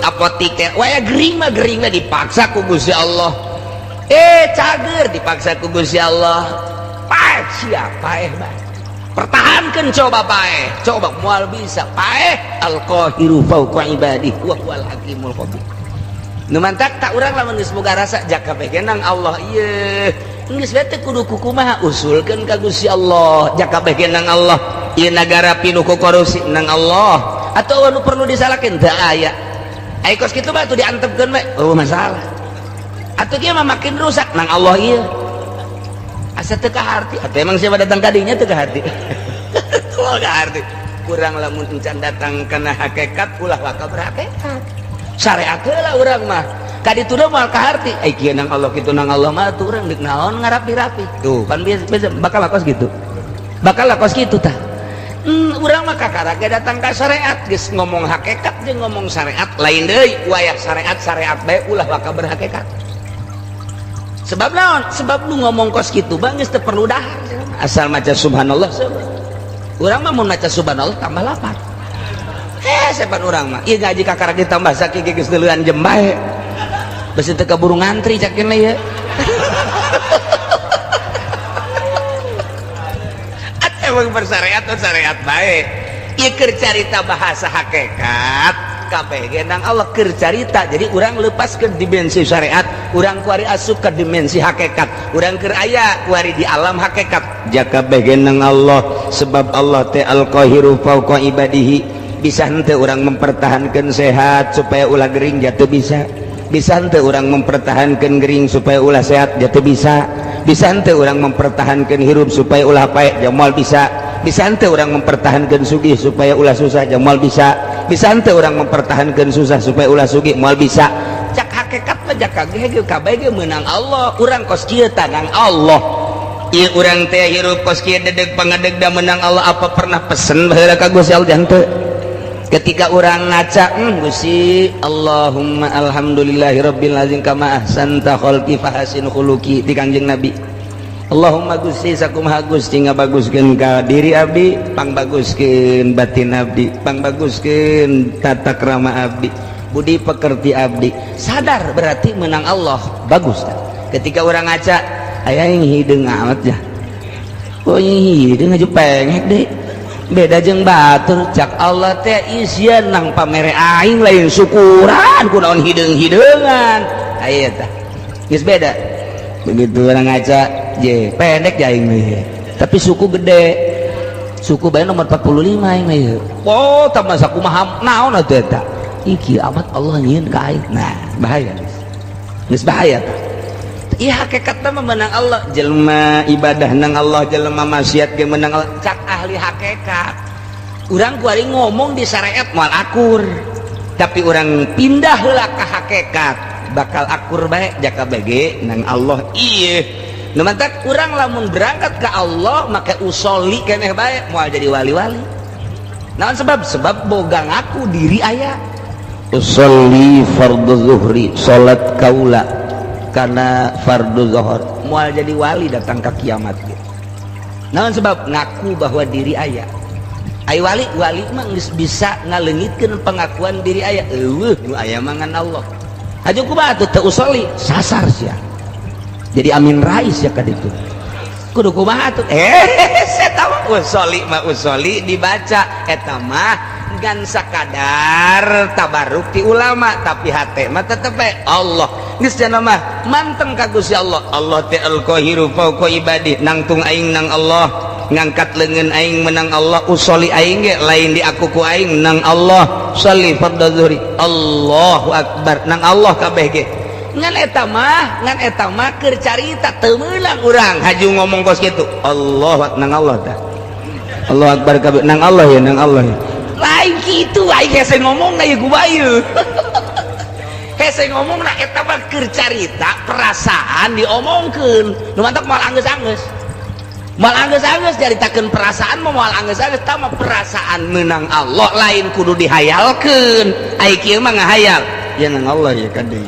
Apotik teh waya gering mah dipaksa ku Gusti Allah, cager dipaksa ku Gusti Allah. Paeh sia, paeh bae, pertahankan coba paeh, coba moal bisa paeh. Al-qahiru fawqa ibadihi wa huwal hakimul khabir. Nu mantak tak urang lamun geus boga rasa jaka kabeh nang Allah ieu geus we teu kudu kukumaha, usulkeun ka Gusti Allah. Jaka kabeh nang Allah ieu, nagara pinuh ku korupsi nang Allah atau anu perlu disalahkeun teu aya. Ai kos kitu mah atuh diantepkeun we, oh masalah atuh kieu mah makin rusak. Nang Allah ieu asa teu kaharti atau emang siapa datang kadinya teu kaharti? Teu kaharti kurang lamun encan datang kana hakikat. Ulah waka berhakikat, syariat heula urang mah. Kaditu moal kaharti. Ai kieu nang Allah, kitu nang Allah mah atuh urang deuk naon ngarapi-rapi tuh pan? Biasa bakal kos gitu, bakal kos kitu tah. Urang mah kakara ge datang ka syariat. Geus ngomong hakikat jeung ngomong syariat lain deui. Wayah syariat syariat bae, ulah waka berhakikat. Sebab naon? Sebab lu ngomong kos kitu bang geus teu perlu dahar, asal maca subhanallah. Sebab urang mah mun maca subhanallah tambah lapar. Sepan urang mah ieu ngaji kakara ge tambah sakieu, geus deuleuan jem bae, besi teu kaburu ngantri cakeun ieu. Emang bersyariat tuh syariat bae. Ieu keur carita bahasa hakikat, kabeh ge nang Allah keur carita. Jadi urang lepas ke dimensi syariat, urang kuari asup ke dimensi hakikat, urang keur aya kuari di alam hakikat. Jaka kabeh ge nang Allah, sebab Allah teh al-qahiru fauqa ibadihi. Bisa henteu urang mempertahankan sehat supaya ulah gering? Jatuh bisa. Bisa henteu urang mempertahankan gering supaya ulah sehat? Jatuh bisa. Bisa henteu urang mempertahankan hirup supaya ulah paeh? Jamal bisa. Bisa henteu urang mempertahankan sugih supaya ulah susah? Jamal bisa. Bisa henteu urang mempertahankan susah supaya ulah sugih? Moal bisa. Cak hakikat mah jaka ge kabeh ge meunang Allah. Urang kos kieu nang Allah ieu, urang teh hirup kos kieu dedeg pangadeg da menang Allah. Apa pernah pesen baheula ka Gusti Allah? Henteu. Ketika orang ngaca, Gusti Allahumma alhamdulillahirabbil azim kama ahsanta khalqi fahasin khuluqi di Kangjeng Nabi. Allahumma Gusti, sakumaha Gusti ngabaguskeun ka diri abdi, pangbaguskeun batin abdi, pangbaguskeun tata krama abdi, budi pekerti abdi. Sadar berarti menang Allah bagus tak? Ketika orang ngaca, aya yang hideung amat ya, oh hideung aja pengek deh, beda jeung batur. Cak Allah teh isian nang pamere aing, lain syukuran, kunaon hideung-hideungan aya tah? Geus beda. Begitu orang ngaca je pendek aing mah, tapi suku gede, suku bae nomor 45 aing mah ieu. Oh tambah sakumaha naon atuh eta? Iki amat Allah nyieun ka aing. Nah bahaya geus, geus bahaya tah. Iya hakikatna mah menang Allah. Jelema ibadah nang Allah, jelema maksiat ge menang Allah. Cak ahli hakikat, urang kuari ngomong di syariat moal akur, tapi urang pindah heula ka hakikat bakal akur bae. Jaka bege nang Allah ieu. Nu mantak urang lamun berangkat ke Allah make usoli keneh bae moal jadi wali-wali. Naon sebab? Sebab boga ngaku diri aya. Usolli fardhu zuhri, salat kaula karena fardu zuhur, moal jadi wali datang ke kiamat gitu. Naon sebab? Ngaku bahwa diri aya. Ai wali, wali mah geus bisa ngaleungitkeun pengakuan diri aya. Eueuh nu aya mah ngan Allah. Haju kumaha atuh teu usoli? Sasar sia, jadi Amin Rais ya ka ditu. Kudu kumaha atuh? Saya mah usoli mah usoli dibaca eta mah ngan sakadar tabaruk ti ulama, tapi hate mah tetep bae Allah. Geus cenah mah manteng ka Gusti Allah. Allah teh al-qahiru fauqa ibadi, nangtung aing nang Allah, ngangkat leungeun aing menang Allah, usoli aing ge lain di aku ku aing nang Allah. Sholli fardhu zuhri, Allahu akbar, nang Allah kabeh ge. Ngan eta mah, ngan eta mah keur carita, teu meunang urang haju ngomong kos kitu. Allah nang Allah tah, Allah akbar kabeh nang Allah ya, nang Allah ya. Lain kitu aing hese ngomong na ieu kumaha hese ngomong na. Eta mah keur carita perasaan diomongkeun. Nu mantak moal anggeus-anggeus, moal anggeus-anggeus caritakeun perasaan mah moal anggeus-anggeus. Tah mah perasaan menang Allah lain kudu dihayalkeun. Ai kieu mah ngahayal ya nang Allah ya kade.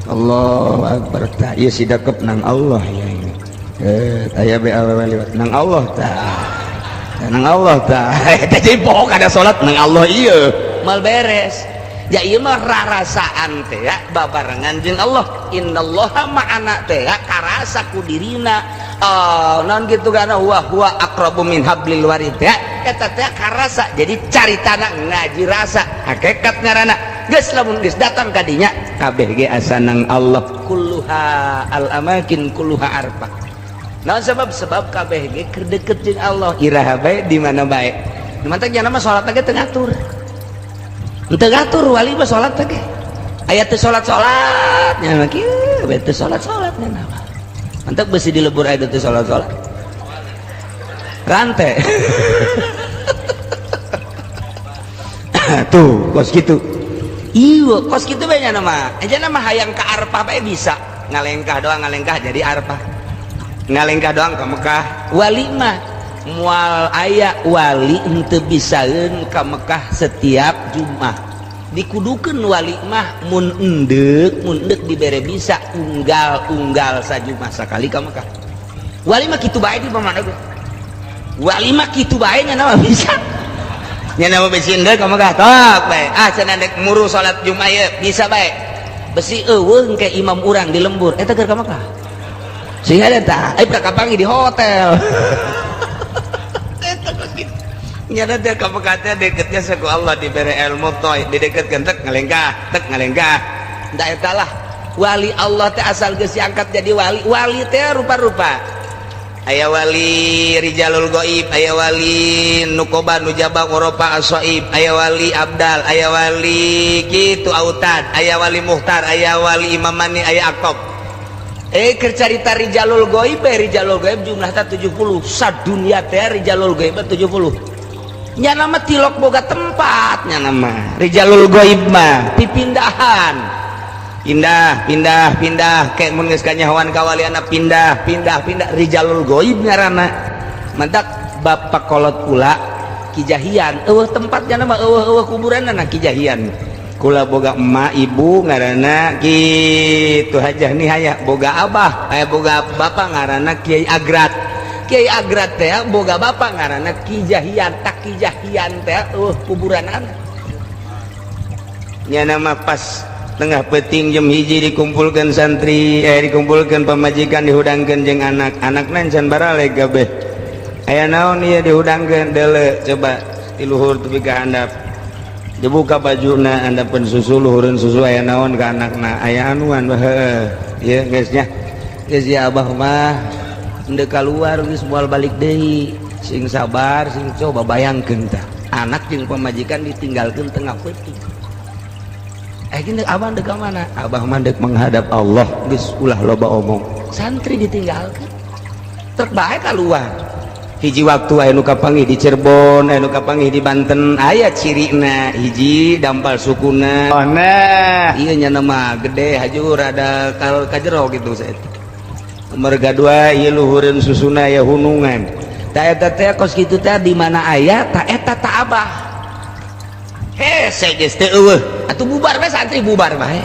Allah akbar tah ieu si dakep nang Allah ya ini. Aya be awewe liwat nang Allah tah, nang Allah tah. Eta jadi poho kada salat nang Allah ieu mal beres. Ja ieu mah rarasaan teh ya babarengan jeung Allah. Innallaha ma'ana teh ya karasa ku dirina. Oh, naon gitu kana huwa huwa aqrabu min hablil warid ya. Eta teh karasa. Jadi caritana ngaji rasa hakikat ngaranna. Geus lamun geus datang ka dinya kabeh ge asa nang Allah, kulluha al amakin kulluha arfah. Naon sebab sebab kabeh ge keur deket jeung Allah, iraha bae, di mana bae. Mantak jana mah salat ge teu ngatur. Teu ngatur wali mah salat ge. Aya teu salat-salat nya mah kieu, bae teu salat-salat nya mah. Mantak besi di lebur aya teu salat-salat. Rantai. Tuh, kos kitu. Iya, kos kitu bae nya mah. Aja mah hayang ka Arfah bae bisa. Ngalengkah doang, ngalengkah jadi Arfah. Ngalengkah doang ke Mekah. Wali mah mual aya wali henteu bisaeun ka Mekah setiap Jumat. Dikudukeun wali mah mun endek dibere bisa unggal-unggal sajumat sakali ka Mekah. Wali mah kitu bae di mana ge. Wali mah kitu bae nya mah bisa. Nya mah besi endek ka Mekah tok bae. Ah, cenah dek muru salat Jumat ieu bisa bae. Besi eueuh ke imam urang di lembur eta keur ka Mekah. Sehingga eta eh kapanggih di hotel. Nyana teh ka Mekah teh deketnya saku Allah dibere ilmu toy dideketkeun tek ngalengkah tek ngalengkah. Da eta lah wali Allah teh asal geus diangkat jadi wali. Wali teh rupa-rupa. Aya wali rijalul gaib, aya wali nukoba nujaba urafa asaib, aya wali abdal, aya wali kitu autad, aya wali muhtar, aya wali imamani, aya aqtab. Keur carita rijalul gaib, rijalul gaib jumlahna 70. Sadunya teh rijalul gaib 70. Nya nama tilok boga tempatnya nama rijalul gaib mah pipindahan. Pindah, pindah, pindah kayak mun geus kanyahoan kawaliana pindah, pindah, pindah rijalul gaib ngaranna. Mantak bapak kolot kula Ki Jahian, eueuh tempatnya nama eueuh eueuh kuburanna Ki Jahian. Kula boga emak ibu ngaranna kitu Hajah Nihaya, boga abah aya boga bapak ngaranna Kiai Agrat. Kiai Agrat teh boga bapak ngaranna Ki Jahian, tak Ki Jahian teh eueuh kuburanana. Nya nama pas tengah peting jam 1 dikumpulkan santri, dikumpulkan pamajikan, dihudangkeun jeung anak anakna can baraleg kabeh. Aya naon ieu dihudangkeun? Deuleu coba ti luhur tepi ka handap, dibuka bajuna, handapeun susu, luhureun susu. Aya naon ka anakna? Aya anuan heueuh ieu geus nya, geus ya, abah mah henteu kaluar geus, moal balik deui, sing sabar, sing. Coba bayangkeun tah, anak jeung pamajikan ditinggalkeun tengah peuting. Gini, abah dek mana? Abah mah dek menghadap Allah geus, ulah loba omong. Santri ditinggalkeun truk bae keluar. Hiji waktu aya nu kapanggih di Cirebon, aya nu kapanggih di Banten, aya cirina hiji dampal sukuna. Oh, nah. Iya, nya nama gede haju rada kal kajero gitu saya. Merga dua ieu luhureun susuna ya hunungan. Ta eta teh kos kitu teh di mana aya ta eta ta abah. Hese geus teu eueuh. Atuh bubar bae santri, bubar bae.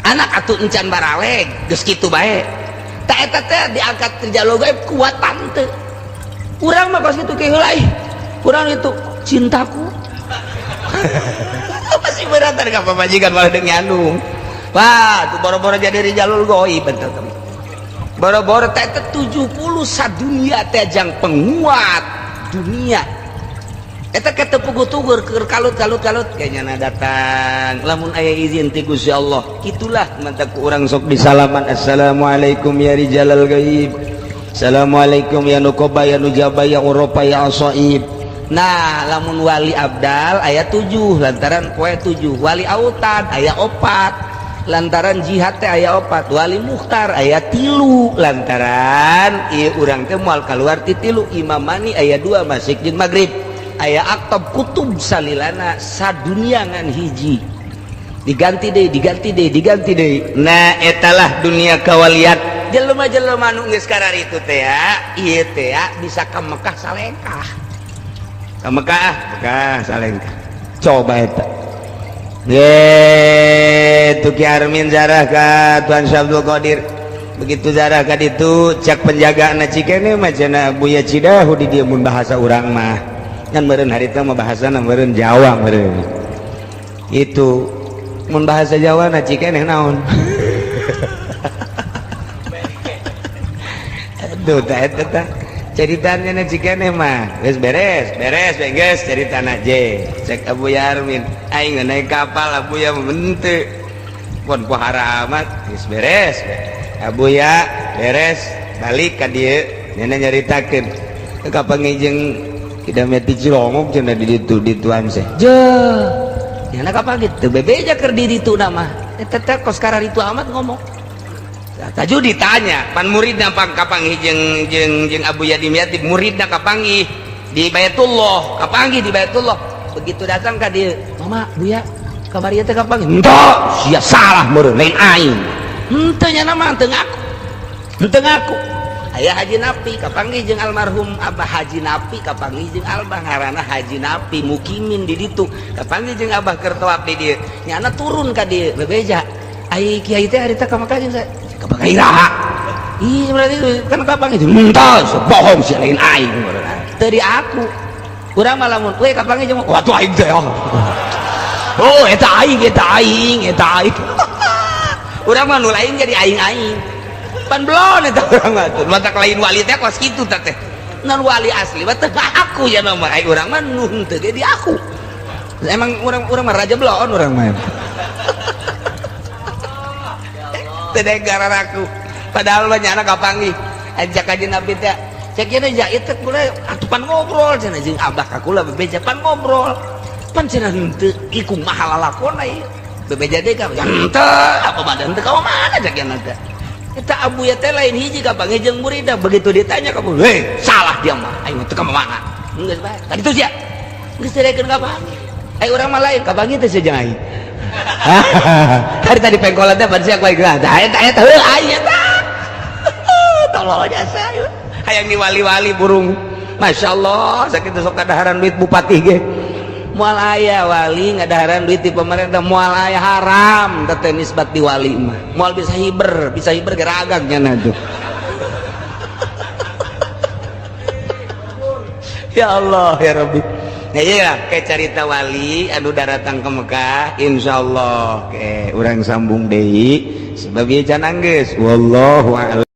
Anak atuh encan baraleg geus kitu bae. Ta eta teh diangkat rijalul gaib kuat tante. Urang mah kos kitu ke heula ih. Kurang itu cintaku. Masih berat ka pamajikan malah deung nyandung. Wah, tuh boro-boro jadi rijalul gaib bentar. Boro-boro teh 70 sadunia teh jang penguat dunia. Eta ketepugu tugur keur kalut kalut kalut kayaknya na datang lamun aya izin ti Gusti Allah. Itulah mantak urang sok disalaman, assalamualaikum ya rijalal gaib, assalamualaikum ya nukoba ya nujaba ya urafa ya asaib. Nah, lamun wali abdal aya 7 lantaran poe 7, wali autad aya 4 lantaran jihad teh aya 4, wali mukhtar aya 3 lantaran ieu urang teh moal kaluar ti 3, imamani aya 2 masyrik jeung maghrib, aya aktab kutub salilana sadunia ngan hiji diganti deui, diganti deui, diganti deui. Nah, etalah dunia kawalian. Jelema-jelema nu geus kararitu teh ya ieu teh ya bisa ka Mekah salengkah, ka Mekah, Mekah salengkah. Coba eta ye tu Ki Armin zarah ka Tuan Syekh Abdul Qadir. Begitu zarah ka ditu, cak penjaga na cikene mah cenah Buya Cidahu di dieu, mun bahasa urang mah kan meureun harita mah bahasana meureun Jawa meureun. Itu mun bahasa Jawa na cikeneh naon? Aduh, tah eta tah. Ceritanya na cikeneh mah. Geus beres, beres geus ceritana je. Cek Abu Yarmin, aing naik kapal Abu ya henteu. Pon pohara amat, geus beres. Abu ya beres, balik ka dieu, nenek nyaritakeun. Kapan jeung tidak meti Cilongok cenah di ditu dituan seh. Je. Nyana kapan gitu? Bebeja keur di ditu nama. Eta teh kos kararitu amat ngomong. Taju ditanya, pan muridna pang kapanggih jeung jeung jeung Abu Yadimyati muridna kapanggih di Baitullah, kapanggih di Baitullah. Begitu datang ka dieu, "Mama, Buya, kabar ieu teh kapanggih?" Henteu, sia salah meureun lain aing. Henteu nya mah teu ngaku. Henteu ngaku. Aya Haji Napi kapanggih jeung almarhum Abah Haji Napi kapanggih jeung Abah ngaranna Haji Napi mukimin di ditu kapanggih jeung Abah keur tawaf di dieu. Nyana turun ka dieu bebeja. Ai kiai teh harita ka Mekah jeung ka Mekah iraha. Ih berarti kan kapanggih henteu bohong sia lain aing. Teu di aku. Urang mah lamun we kapanggih jeung wah tuh aing teh. Oh eta aing eta aing eta aing. Urang mah nu lain jadi aing-aing. Pan belon eta urang mah tuh. Matak lain wali teh kos kitu teh teh. Non wali asli mah teu aku ya mah ai urang mah nu henteu ge di aku. Emang urang mah raja belon urang mah. Teu gara aku. Padahal mah nyana kapanggih. Ajak aja Nabi teh. Cek ieu ja ieu teh kula atuh pan ngobrol cenah jeung abah ka kula bebeja pan ngobrol. Pan cenah henteu ieu kumaha lalakonna ieu. Bebeja deui ka henteu apa badan teu ka mana cek ieu teh. Eta Abu ya teh lain hiji kapanggih jeung muridna begitu ditanya kamu, "Hei, salah dia mah. Aing mah teu ka mana." Geus bae. Tadi tu sia. Geus direkeun kapanggih. Ai urang mah lain kapanggih teh sia jeung aing. Hari tadi pengkolan teh pan sia ku aing geus. Tah eta eta heuh aing eta. Tolol jasa. Hayang di wali-wali burung. Masya Allah, sakitu sok kadaharan duit bupati ge. Moal aya wali ngadaharan duit di pemerintah moal aya haram teh nisbat di wali mah. Moal bisa hiber geragag nya tuh. Ya Allah ya Rabbi. Nah iya kayak carita wali anu daratang ke Mekah insyaallah ke urang sambung deui sebab ieu can anggeus wallahu a'lam.